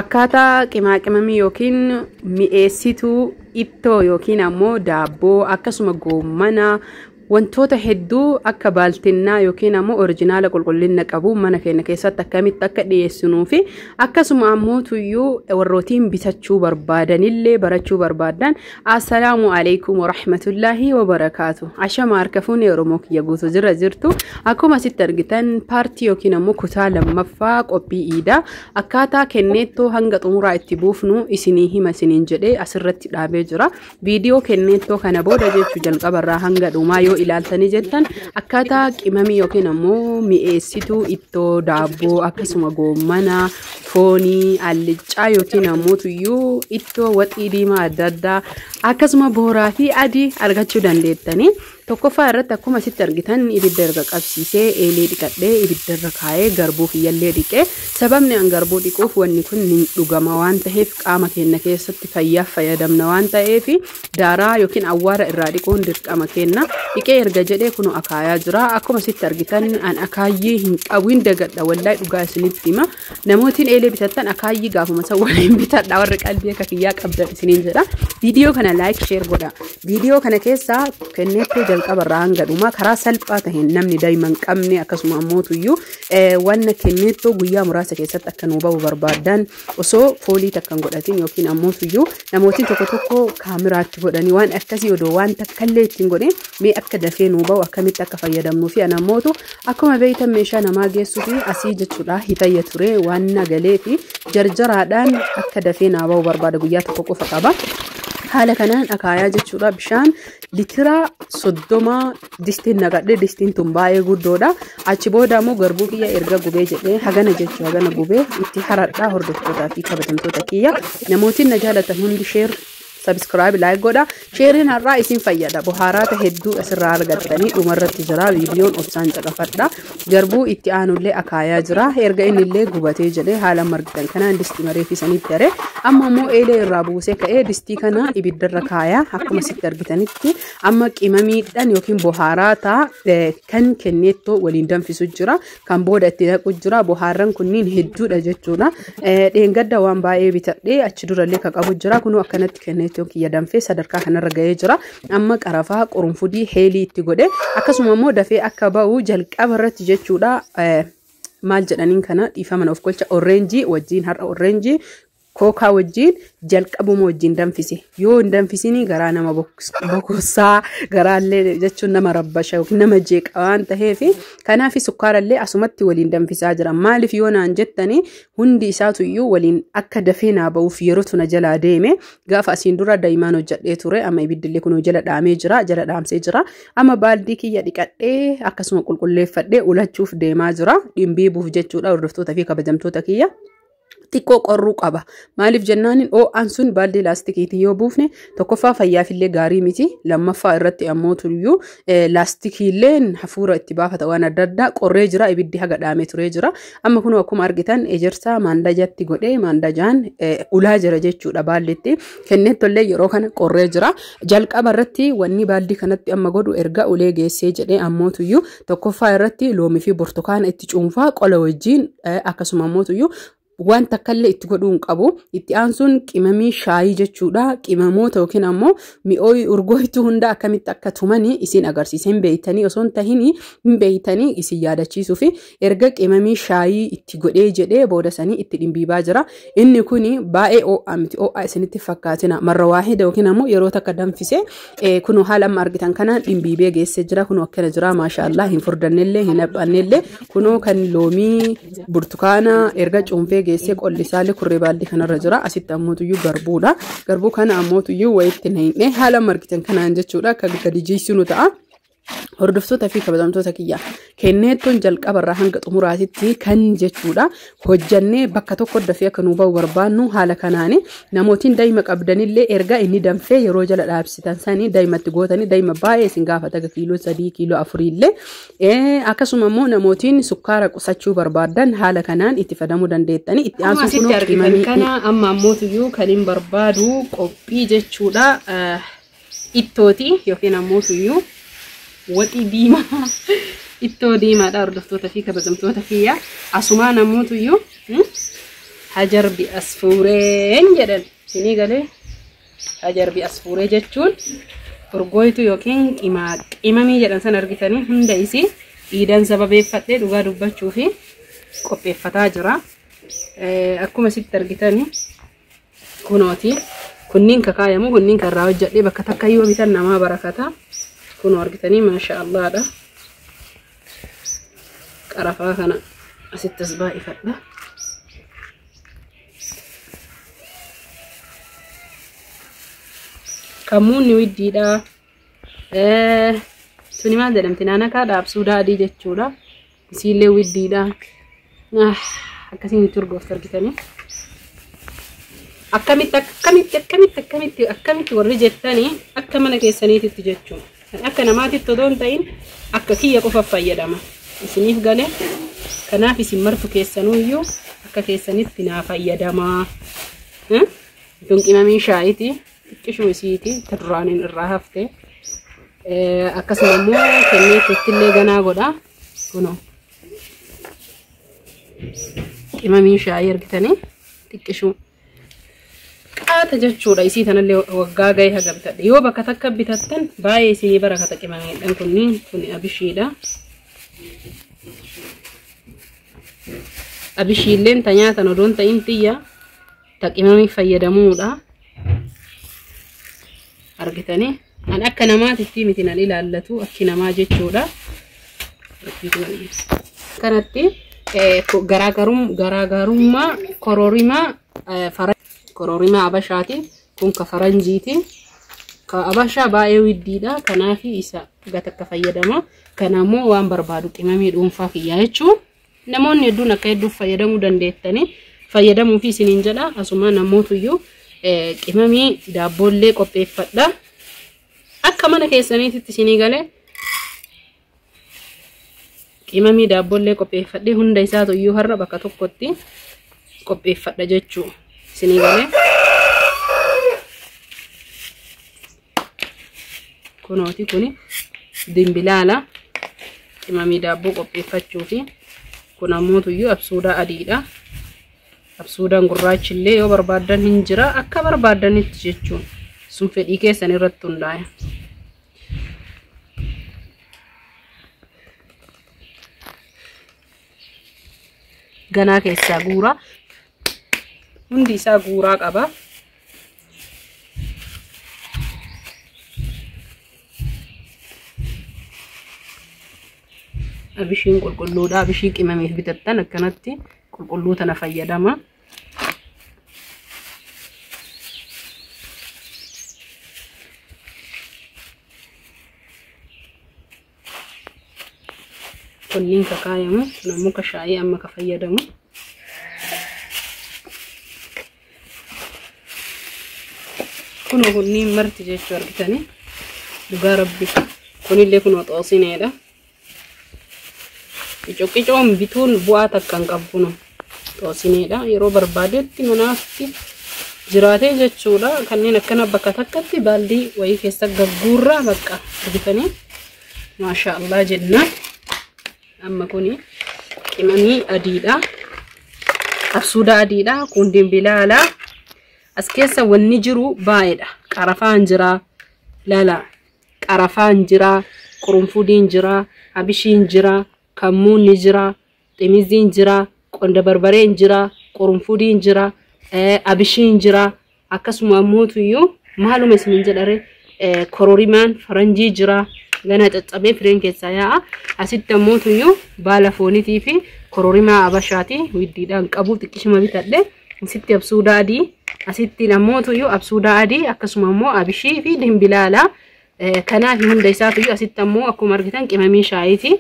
Akkaataa qimaaqimamii yookiin mi'eessituu ittoo yookiin ammoo daabboo akkasuma goommana wantoota hedduu akka baaltinnaa yookiin ammoo orijinaala qulqullina qabu mana keenya keessatti akkamitti akka dhiyeessinuu fi akkasuma ammoo tuyyuu warrootiin bitachuu barbaadanillee barachuu barbaadan. Assalaamu alaikum warahmatullaahi wabarakaatu. Ashama harka fuunee Oromoo kiyya guutuu jira jirtu. Akkuma asitti argitan paartii yookiin ammoo kutaa lammaffaa qophii iidaa akkaataa kenneettoo hanga xumuraa itti buufnu isinii hima isiniin jedhee asirratti dhaabee jira. Viidiyoo kenneettoo kana booda jechuu jalqabarraa hanga dhumaa yoo ilaaltanii jettan akkaataa qimamii yookiin ammoo mi'eessituu ittoo daabboo akkasuma goommana foonii allicaa yookiin ammoo tuyyuu ittoo waxii diimaa adda addaa akkasuma booraa fi adii argachuu dandeettanii. Tokkoffaa irratti akkuma asitti argitan ibidda erga qabsiisee eelee dhiqadhee ibidda irra kaa'ee garbuu kiyyallee dhiqee, sababni an garbuu dhiquuf wanni kun ni dhugama waan ta'eef, qaama keenya keessatti fayyaaf fayyadamna waan ta'eef, daaraa yookiin awwaara irraa dhiquun dirqama kenna. Dhiqee erga jedhee kunu akaayaa jira. Akkuma asitti argitan an akaayyii hin qabu, hin dagadha, wallahi dhugaa isinitti hima. Namootiin eelee bitattan akaayyii gaafuma san waliin bitadha, warri qalbii akka kiyyaa qabdan isiniin jedha. Viidiyoo kana like, share godha. Viidiyoo kana keessaa kenneettoo jalqabarraa hanga dhumaa karaa salphaa taheen namni daa'ima hin qabne akkasuma ammoo tuyyuu wanna kenneettoo guyyaa muraasa keessatti akka nuu bahu barbaadan osoo foolii takka hin godhatin yookiin ammoo tuyyuu namootiin tokko tokko kaameraatti godhanii waan akkasii odoo waan takkallee ittiin godhin mee akka dafee nuu bahu akkamitti akka fayyadamnuu fi anammootu akkuma beektan meeshaa namaa geessuu fi asii jechuudha hitayya ture waan nagalee fi jarjaraadhaan akka dafee naa bahu barbaada, guyyaa tokko qofa qaba. Haala kanaan akaayaa jechuudha. Bishaan litira 30 distiin naqadhe, distiin tun baay'ee guddoodha. Achi booda immoo garbuu kiyya erga gubee jedhee hagana jechuu hagana gubee itti haradhaa. Hordoftootaa fi kabajamtoota kiyya, namootiin na jaalatan hundi share, subscribe, like godha. Sheeriin har'aa isin fayyada. Bohaaraata hedduu asirraa argattanii dhumarratti jira. Viidiyoon obsaan caqafadha. Garbuu itti aanullee akaayaa jira. Erga innillee gubatee jedhee haala margitan kanaan distii maree fi sanitti haree amma immoo eelee irraa buusee ka'ee distii kana ibiddarra kaayaa. Akkuma sitti argitanitti amma qimamiidhaan yookiin bohaaraata kan kenneettoo waliin danfisu jira. Kan booda itti naqu jira. Bohaarran kunniin hedduudha jechuudha. Dheengadda waan baay'ee bitadhee achi durallee kan qabu jira. Kunuu akkanatti kenneettoo kiyya danfee sadarkaa kanarra ga'ee jira. Amma qarafaa, qurunfudii, heelii itti godhe, akkasuma immoo dafee akka ba'u jalqaba irratti jechuudha. Maal jedhaniin kana, dhiifama of golcha, orreenjii wajjin har'a orreenjii kookaa wajjin jalqabuma wajjin danfise. Yoo hin danfisinii garaa nama bokossaa, garaallee jechuun nama rabbasha yookiin nama jeeqa waan ta'eef, kanaaf sukkaarallee asumatti waliin danfisaa jira. Maaliif yoo naan jettanii, hundi isaatuyyuu waliin akka dafee naa ba'uuf yerootu na jalaa deeme. Gaafa asiin dura daa'imaan hojjedhee ture. Amma ibiddillee kunuu jala dhaamee jira, jala dhaamsee jira. Amma baaldii kiyya dhiqadhee akkasuma qulqulleeffadhee ulachuuf deemaa jira, dhimbiibuuf jechuudha. Hordoftoota fi kabajamtoota kiyya, xiqqoo qorruu qaba. Maaliif jennaan, ho'aan sun baaldii laastikiitiin yoo buufne tokkoffaa fayyaafillee gaarii miti. Lammaffaa irratti ammoo tuyyuu laastikiilleen hafuura itti baafata waan adda addaa. Qorree jira, ibiddi haga dhaamee turee jira. Amma kun akkuma argitan ejersaa maandajatti godhee maandajaan ulaa jira jechuudha baallitti. Kenneettollee yeroo kana qorree jira. Jalqaba irratti wanni baaldii kanatti amma godhu erga ulee geessee jedhee ammoo tuyyuu tokkoffaa irratti loomii fi burtukaana itti cuunfaa qola wajjin, akkasuma ammoo tuyyuu waan takkallee itti godhuu hin qabu. Itti aansuun qimamii shaayii jechuudha. Qimamoota yookiin ammoo mi'ooyi urgooytuu hunda akkamitti akka tumanii isin agarsiisa. Hin beeytanii osoo hin tahin hin beeytanii isin yaadachiisuu fi erga qimamii shaayii itti godhee jedhee booda sanii itti dhimbiibaa jira. Inni kuni baay'ee ho'aa miti. Ho'aa isinitti fakkaatina. Marra waahida yookiin ammoo yeroo takka danfise kunu haala amma argitan kanaan dhimbiibee geessee jira. Kunu akkana jira, maashaallah, hin furdannellee hin haphannellee. Kunoo kan loomii burtukaana erga cuunfee geessee qollisaalee kurree baaldii kanarra jira. Asitti ammootuyyuu garbuudha. Garbuu kana ammootuyyuu wayitti naqnee haala margitan kanaan jechuudha akka gadi jiisinu ta'a. Hordoftoota fi kabajamtoota kiyya, kenneettoon jalqabarraa hanga xumuraatitti kan jechuudha hojjannee bakka tokko dafee akka nuu bahu barbaannu haala kanaani namootiin daa'ima qabdanillee erga inni danfee yeroo jala dhaabsitan sanii daa'imatti gootanii daa'ima baay'ee isin gaafata kiiloo 3, kiiloo 4 illee. Akkasuma immoo namootiin sukkaara qusachuu barbaadan haala kanaan itti fayyadamuu dandeettanii. Itti aansuun kunoo argitan kana amma ammootuyyuu kan hin barbaadu qophii jechuudha ittooti yookiin ammootuyyuu waxii diimaa, ittoo diimaadha. Hordoftoota fi kabajamtoota kiyya, asumaan ammootuyyuu Hajar bi asfuureen jedhan. Isinii galee hajar bi asfuuree jechuun urgooytu yookiin qimamii jedhan san argitanii hunda isii iidan sababeeffadhee dhugaa dubbachuu fi qopheeffataa jira. Akkuma sitti argitanii kunooti kunniin kakaayamu kunniin karraa hojjedhee bakka takka yoo bitan namaa barakata. Kunoo argitanii maasha Allaadha. Qarafaa kana asitti as baay'ifadha. Kammuunni widdiidha. Tuni maal jedhamti? Naannakaa dhaabsuu adii jechuudha. Isiillee widdiidha. Akkasiin itti urgooftu argitanii. Akkamitti akkamitti akkamitti akkamitti akkamitti warri jettanii akka mana keessaniititti jechuudha. Akka namaatitti odoo hin ta'in akka kiyya qofa fayyadama. Isiniif galee kanaaf isin martu keessanuyyuu akka keessanitti naa fayyadamaa. Tun qimamii shaayiiti. Xiqqishuu isiiti. Ta duraaniin irraa hafte. Akkasuma immoo kennee illee ganaa godha. Kunoo qimamii shaayii argitanii xiqqishuu. Qaata jechuudha. Isii tanallee waggaa ga'e haga bitadhe. Yoo bakka takka bitattan baay'ee isinii barakata qimamiidhaan kunniin kuni abishiidha. Abishiilleen ta nyaatan odoo hin ta'in xiyya ta qimamii fayyadamuudha. Argitanii an akka namaatitti miti nan ilaallatu akki namaa jechuudha. Kanatti garaagarummaa kororimaa kororimaa abashaati kun ka faranjiiti. Ka abashaa baay'ee widdiidha. Kanaaf isa gata akka fayyadama. Kana immoo waan barbaadu qimamii dhuunfaa kiyyaa jechuun namoonni hedduun akka hedduuf fayyadamuu dandeettanii fayyadamuu fi isiniin jedha. Asuma namootuyyuu qimamii daabboollee qopheeffadha. Akka mana keessaniititti isinii galee qimamii daabboollee qopheeffadhe hunda isaatu iyyuu har'a bakka tokkotti qopheeffadha jechuu isinii galee. Kunooti kuni dimbilaala qimamii daabboo qopheeffachuu fi kun ammootuyyuu absuudaa adiidha. Absuudaan gurraachillee yoo barbaaddan hin jira akka barbaaddanitti jechuun sun fedhii keessan irratti hundaa'e. Ganaa keessaa guuraa hundi isaa guuraa qaba. Abishiin qulqulluudha. Abishii qimamiif bitattan akkanatti qulqulluu tana fayyadama. Kunniin kakaayamu kun ammoo ka shaayii amma ka fayyadamu. Kunoo kunniin marti jechuu argitanii dhugaa rabbi kunillee kunoo xoosineedha. Qicoqicoon bituun bu'aa takka hin qabu kunoo xoosineedha. Yeroo barbaadetti manaatti jiraatee jechuudha. Kanneen akkana bakka takkatti baaldii wayii keessa gagguurraa bakka argitanii maasha Allah jenna. Amma kuni qimamii adiidha. Absuudaa adiidha. Kun dimbilaala. As keessa wanni jiru baay'eedha. Qarafaan jira. Lala. Qarafaan jira. Qurunfudiin jira. Abishiin jira. Kammuunni jira. Ximiziin jira. Qonda barbareen jira. Qurunfudiin jira. Abishiin jira. Akkasuma ammootuyyuu maaluma isiniin jedhare kororimaan faranjii jira. Gana caccabee fireen keessaa yaa'a. Asitti ammootuyyuu baala foonitii fi kororimaa abashaati widdiidhaan qabu xiqqishuma bitadhe. Asitti absuudaa adii. Asitti ammootuyyuu absuudaa adii akkasuma immoo abishii fi dimbilaala. Kanaaf hunda isaatuyyuu asitti ammoo akkuma argitan qimamii shaayiiti.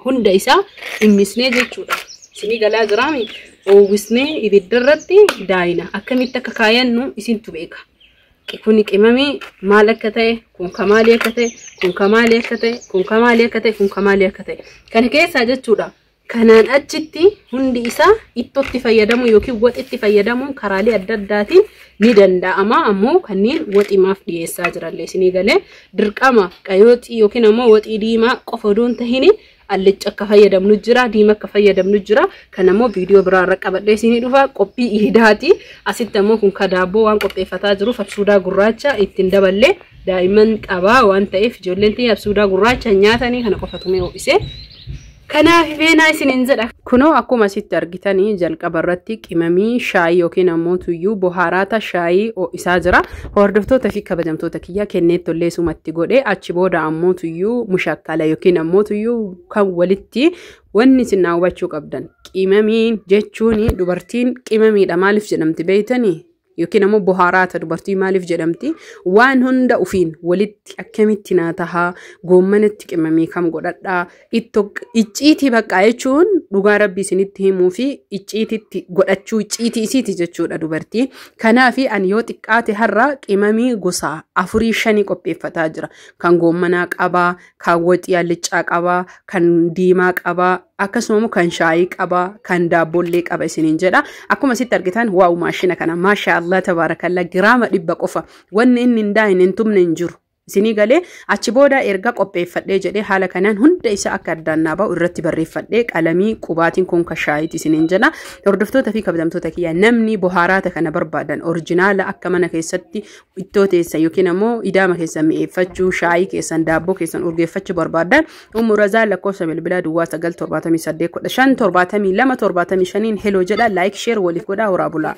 Hunda isaa dhimmisnee jechuudha. Isinii galaa jiraami oowwisnee ibidda irratti daayina. Akkamitti akka kaayannu isintu beeka. Kuni qimamii maal akka ta'e, kun ka maalii akka ta'e, kun ka maalii akka ta'e, kun ka maalii akka ta'e, kun ka maalii akka ta'e. Kana keessaa jechuudha. Kanaan achitti hundi isaa ittootti fayyadamu yookiin waxitti fayyadamuun karaalee adda addaatiin ni danda'ama. Ammoo kanneen waximaaf dhiyeessaa jirallee isinii galee dirqama qayooxii yookiin ammoo waxii diimaa qofa odoo hin tahin Allicca akka fayyadamnu jira, diima akka fayyadamnu jira. Kan ammoo viidiyoo biraa irra qabadhee isinii dhufa, qophii iidaati. Asitti ammoo kun ka daabboo waan qopheeffataa jiruuf absuudaa gurraacha ittiin daballee, daa'imman qabaa waan ta'eef ijoolleen tiyya absuudaa gurraacha nyaatanii, kana qofatu mee ho'ise. Kanaaf beenaa isiniin jedha. Kunoo akkuma asitti argitanii jalqaba irratti qimamii shaayii yookiin ammoo tuyyuu bohaaraata shaayii ho'isaa jira. Hordoftoota fi kabajamtoota kiyya, kennee tollee sumatti godhee achi booda ammoo tuyyuu mushakkala yookiin ammoo tuyyuu kan walitti. Wanni isin naa hubachuu qabdan, qimamiin jechuun dubartiin qimamiidha maaliif jedhamti beeytanii? Yookiin ammoo bohaaraata dubartii maaliif jedhamti? Waan hunda ufiin walitti akkamitti naa tahaa, goommanatti qimamii kam godhadhaa, ittoo icciitii baqqaa jechuun dhugaa rabbii isinitti himuu fi icciititti godhachuu, icciitii isiiti jechuudha dubartii. Kanaaf ani yoo xiqqaate har'a qimamii gosa afurii shanii qopheeffataa jira. Kan goommanaa qabaa, kan waxii allichaa qabaa, kan diimaa qabaa, akkasuma immoo kan shaayii qabaa, kan daabboollee qaba isiniin jedha. Akkuma asitti argitan, wow, maashina kana, maasha Allah tabaarakallaa, giraama 100 qofa wanni inni hin daahin hin tumne hin jiru. Isinii galee? Achi booda erga qopheeffadhee jedhee haala kanaan hunda isaa akka addaan naa ba'u irratti barreeffadhee qalamii qubaatiin kun ka shaayiiti isiniin jedha. Hordoftoota fi kabajamtoota kiyya, namni bohaaraata kana barbaadan, orjinaala akka mana keessatti ittoo teessan yookiin ammoo idaama keessan mi'eeffachuu, shaayii keessan, daabboo keessan urgeeffachuu barbaadan, Ummu Razaa lakkoofsa bilbilaa 0978157275 hello jedha. Like, share waliif godhaa, horaa bulaa.